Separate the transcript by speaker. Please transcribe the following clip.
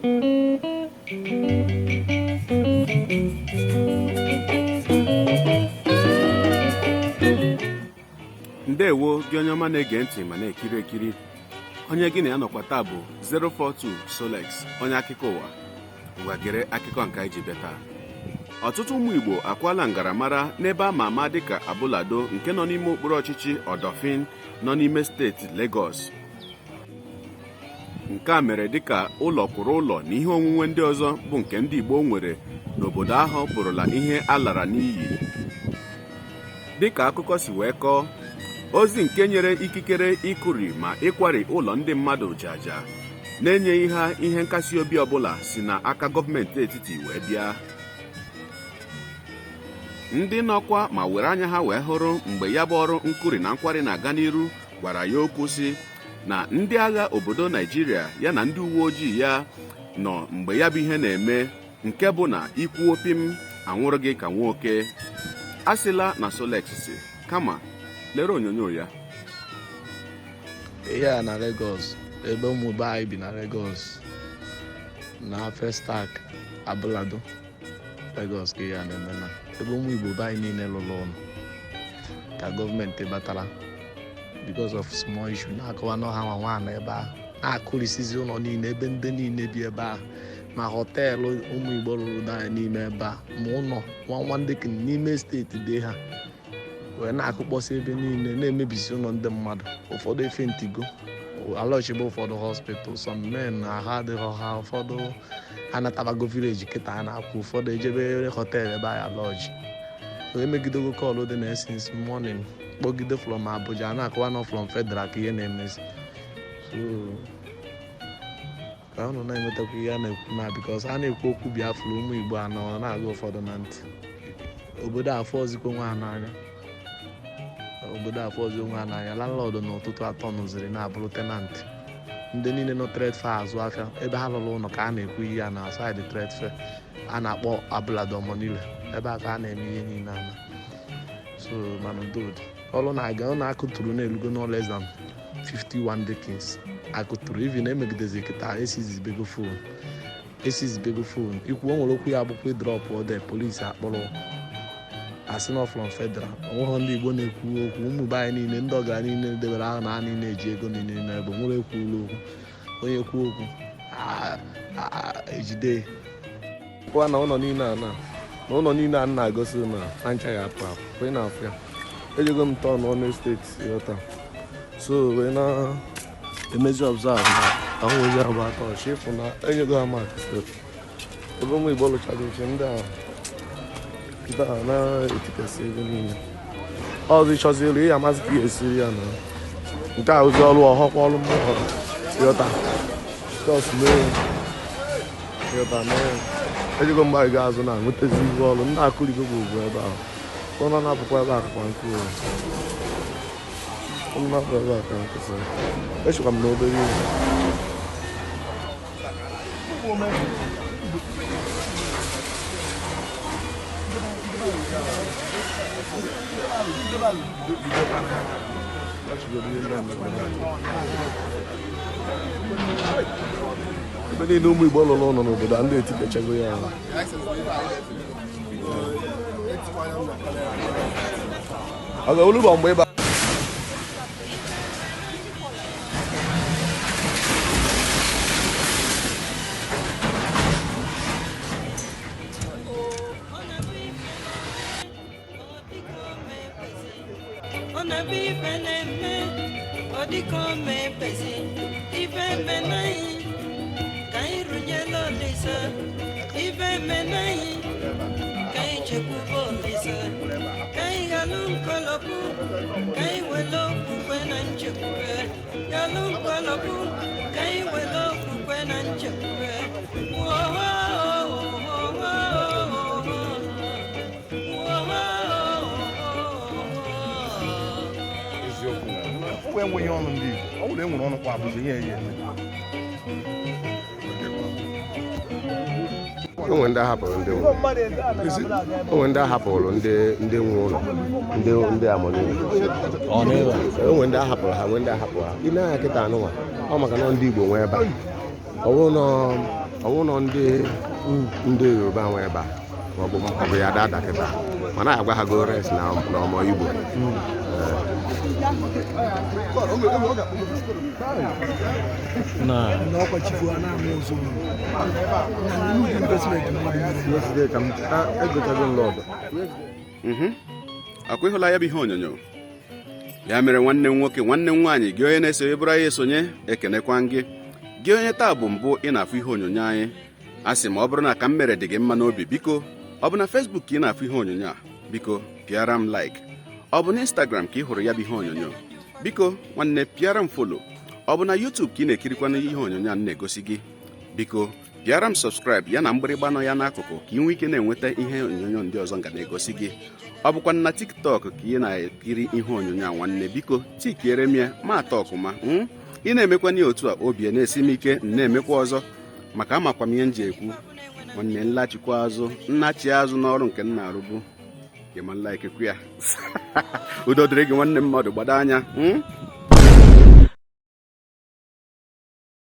Speaker 1: Ndewo gị onye ọma na-ege ntị ma na-ekiri ekiri. Onye gị na ya nọkwa taa bụ 042 Solex, onye akụkọ ụwa. Ngwa, gere akụkọ nke anyị ji bịa taa. Ọtụtụ ụmụ Igbo akwala ngaramara n'ebe a ma ama dịka Abule Ado, nke nọ n'ime okpuru ọchịchị Ọdọfin, nọ n'ime steeti Legọs. Nke a mere dịka ụlọ kwụrụ ụlọ na ihe onwunwe ndị ọzọ bụ nke ndị Igbo nwere n'obodo ahụ bụrụla ihe a lara n'iyi. Dịka akụkọ si wee kọọ, ozi nke nyere ikikere ịkụri ma ịkwari ụlọ ndị mmadụ jaja na-enyeghị ha ihe nkasi obi ọbụla si na aka gọọmenti etiti wee bịa. Ndị nọkwa ma were anya ha wee hụrụ mgbe ya bụ ọrụ nkuri na nkwari na-aga n'iru gwara ya okwu si na ndị agha obodo Naijiria ya na ndị uwe ojii ya nọ mgbe ya bụ ihe na-eme, nke bụ na ikwuo pim anwụrụ gị ka nwoke. A sịla na Solex si, kama lere onyonyo ya.
Speaker 2: Ihe a na Lagos, ebe ụmụ be anyị bi na Lagos, na Festac, Abule Ado, Lagos, ka ihe a na-eme na ebe ụmụ Igbo be anyị niile lụrụ ụlọ, ka gọọmenti batara because of small issue na-akọwa na ọha nwa nwaanyị ebe ahụ na-akụrisizi ụlọ niile, ebe ndị niile bi ebe ahụ, ma hotel ụmụ Igbo rụrụ n'ime ebe a, ma ụlọ nwa nwa ndị n'ime steeti dị ha, wee na-akụkpọsị ebe niile, na-emebisi ụlọ ndị mmadụ. Ụfọdụ efentigo alọchibe, ụfọdụ hospital, some men ahụ adịghị ha, ụfọdụ anatabago village kịta a na-akwụ, ụfọdụ ejebe hotel ebe a lọji. So emegidego call dị na since morning, kpọgide from Abuja, a na-akọwa nọ from federal ka ihe na-emezi. So ka unu na-enwetakwa ihe a na-ekwu na because a na-ekwu okwu Biafra, ụmụ Igbo anọ na-aga ụfọdụ na ntị. Obodo afọ ọzikwa onwe ha n'anya, obodo afọ ọzọ onwe ha n'anya. Landlord n'ụtụtụ atọ nụziri na-abụrụ tenant. Ndị niile nọ trade fair azụ afịa ebe ha lụrụ ụlọ, ka a na-ekwu ihe a na side trade fair a na-akpọ Abule Ado Omonile, ebe a ka a na-eme ihe niile ana. So mana udo dị, ọrụ na-aga. Ọ na-akụtụrụ na-elugo no less than 51 deckings akụtụrụ. Even emegidezi kịta, esizibego phone, esizibego phone ikwu o nwere okwu ya bụkwa drop ode polisi akpọrọ asị nọ from federal. Onweghị ndị Igbo na-ekwu okwu. Ụmụ be anyị niile, ndị ọgaranya niile debere ahụ na ha niile eji ego niile n'ebe nwere ekwula okwu. Onye kwu okwu, ejide kwa na ụlọ niile a na ụlọ niile a na-agosi na ha nchaghị apụ apụ. Ị na-afụ ya, ejego m tọn ọnụ steeti ghọta. So wee na-emezi observe na ahụ ozi agba atọ ịfụ na enyego ha mark ebe ụmụ Igbo lụchara uche. Ndị a na-etikasị ebe niile. Ọzọ ịchọziri ihe amasị ka ị esiri ya na nke a ozi ọrụ ọhọkwa ọrụ mmụọ ịghọta, just mee ịghọta mee. Ejego mgbe anyị ga-azụ na nwetazi ihu ọrụ ndị akụrigo bụ ugwu ebe ahụ. Ụnọ na-apụkwa ebe a kakwa nkụ, ụnọ na-apụ ebe a ka nkụ. Sị echekwa m na obere ihe. Ebe niile ụmụ Igbo lụrụ ụlọ n'obodo a, ndị etipịachago ya ahụ. Ọ ga-olu bụ mgbe ịba.
Speaker 3: Ọ na-abụ ife na-eme, ọ dịka o mepezi ife emenaghị ka anyị rụnyela Olisa. Ife emenaghị ka anyị chekwube Olisa, ka anyị ghalụ nkọlọpụ, ka anyị were okwukwe na nchekwube ghalụ nkọlọpụ, ka anyị were okwukwe na nchekwube. Whoa, whoa, whoa, whoa, whoa, whoa.
Speaker 4: Eziokwu na ọ enweghị ọnụ ndị Igbo, ọ bụrụ enwere ọnụ kwa abụzi ihe ya eme.
Speaker 5: Onwe ndị ahapụrụ, ndị nwe onwe, ndị ahapụrụ, ndị nwe ụlọ, ndị amamihe. Onwe ndị ahapụrụ ha, nwee ndị ahapụrụ ha. Ile anya kịta anụnwa, ọ maka na ndị Igbo nwee ebe a, ọ bụrụ na Ọnwụ nọ ndị Yoruba nwe ebe a, ma ọ bụ ya dada kịta, mana agwa ha go rest na ọmọ Igbo.
Speaker 2: Na
Speaker 4: Yesterday ka m egochago m lọdụ.
Speaker 1: Akwa ịhụla ya bụ ihe onyonyo. Ya mere, nwanne m nwoke, nwanne m nwaanyị, gị onye na-esonye bụrụ anyị esonye, ekenekwa gị. Gị onye taa bụ mbụ ị na-afụ ihe onyonyo anyị, a sị ma ọ bụrụ na ka m mere dị gị mma n'obi, biko, ọ bụ na Facebook ka ị na-afụ ihe onyonyo a, biko pịara m like. Ọ bụ na Instagram ka ị hụrụ ya bụ ihe onyonyo, biko nwanne, pịara m follow. Ọ bụ na YouTube ka ị na-ekirikwana ihe onyonyo a m na-egosi gị, biko pịara m subscribe ya na mgbịrịgba nọ ya n'akụkụ, ka ị nwee ike na-enweta ihe onyonyo ndị ọzọ m ga na-egosi gị. Ọ bụkwa na TikTok ka ị na-ekiri ihe onyonyo a, nwanne, biko tikiere m ya ma atọ ọkụma. Ị na-emekwa ya otu a, obi na-esi m ike m na-emekwa ọzọ, maka amakwa m ihe m ji ekwu. Nwanne, nlachikwa azụ, nnachi azụ n'ọrụ nke m na-arụbu gị ma nlaikekwu ya. Udo dịrị gị, nwanne mmadụ. Gbado anya.